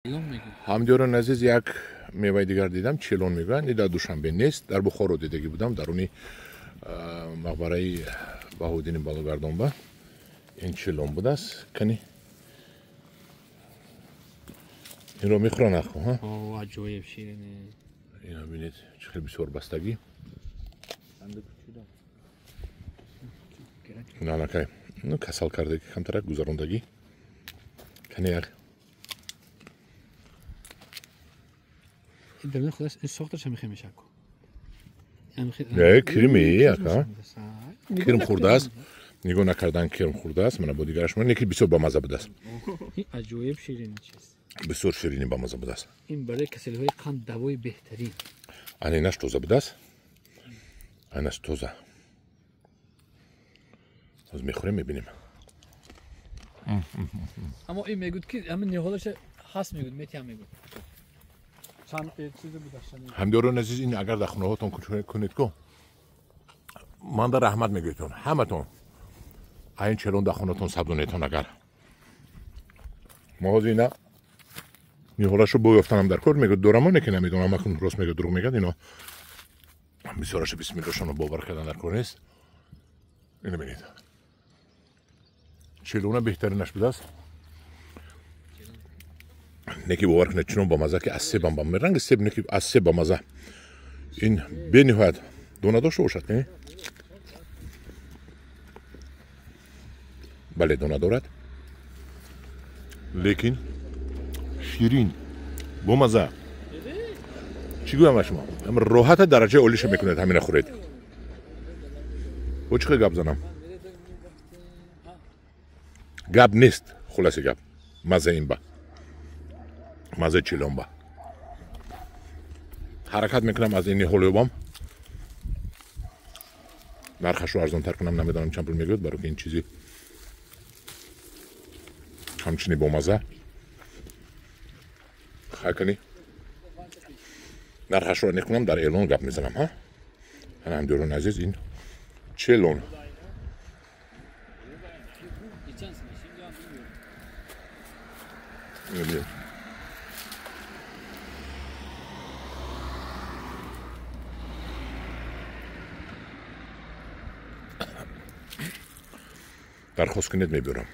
Ҳамдиёрони азиз, як меваи дигар дидам, челон мегӯянд. Ин дар Душанбе нест, дар Бухоро дидагӣ будам, даруни мақбараи Баҳоуддини Балогардонба ин челон будааст. Кани инро мехӯранд ахо? Аҷоиб ширине. Ина бинед, чӣ хел бисёр бастагӣ. Налакай касал кардаги, камтарак гузарондагӣ. Кани як Ин худаш ин сохташ ҳам хеле мешаку. Не, кирми ака. Кирм хӯрдааст. Нигоҳ накардан кирм хӯрдааст. Мана бо дигараш ман неки бисёр бамаза будааст. Ин аҷоиб ширини чиз. Бисёр ширини бамаза будааст. Ин барои касалиҳои қанд давои беҳтарин. Ана инаш тоза будааст. Инаш тоза. Ҳозир мехӯрем, мебинем. Аммо ин мегӯд ки ҳамин ниҳолаша ҳаст, мегӯд, метиҳам мегӯд. Ҳамдиёрони азиз, ин агар дар хонаҳотон кунед ку, ман дар раҳмат мегӯятон ҳаматон. Айн челон дар хонатон сабзонетон агар. Мо ҳозир ина ниҳолашо бо ёфтанам дар кор мегӯяд, дорамоне ки намедонам, акун рост мегӯяд, дурӯғ мегӯяд. Ино бисёраша бисмиллошонро бовар кардан дар кор нест. Ино бинед, челона беҳтаринаш будааст. Неки бовар кунед, чунон бамаза ки аз себам ба ранги себ, неки аз себ бамаза. Ин бениҳоят дона дошта бошад, не? Бале, дона дорад, лекин ширин, бомаза. Чӣ гӯям ба шумо, роҳата дараҷаи олиша мекунед ҳамина хӯред. Бо чӣ хел гап занам? Гап нест, хулоси гап маза ин ба мазаи чилонба. Ҳаракат мекунам аз ин ниҳол ёбам, нархашро арзонтар кунам. Намедонам чанд пул мегӯяд, барои ки ин чизи ҳамчунин бомаза. Хай кани нархашро некунам, дар эълон гап мезанам. Ҳа, ана ҳамдиёрони азиз, ин челон. Дархост кунед, мебиёрам.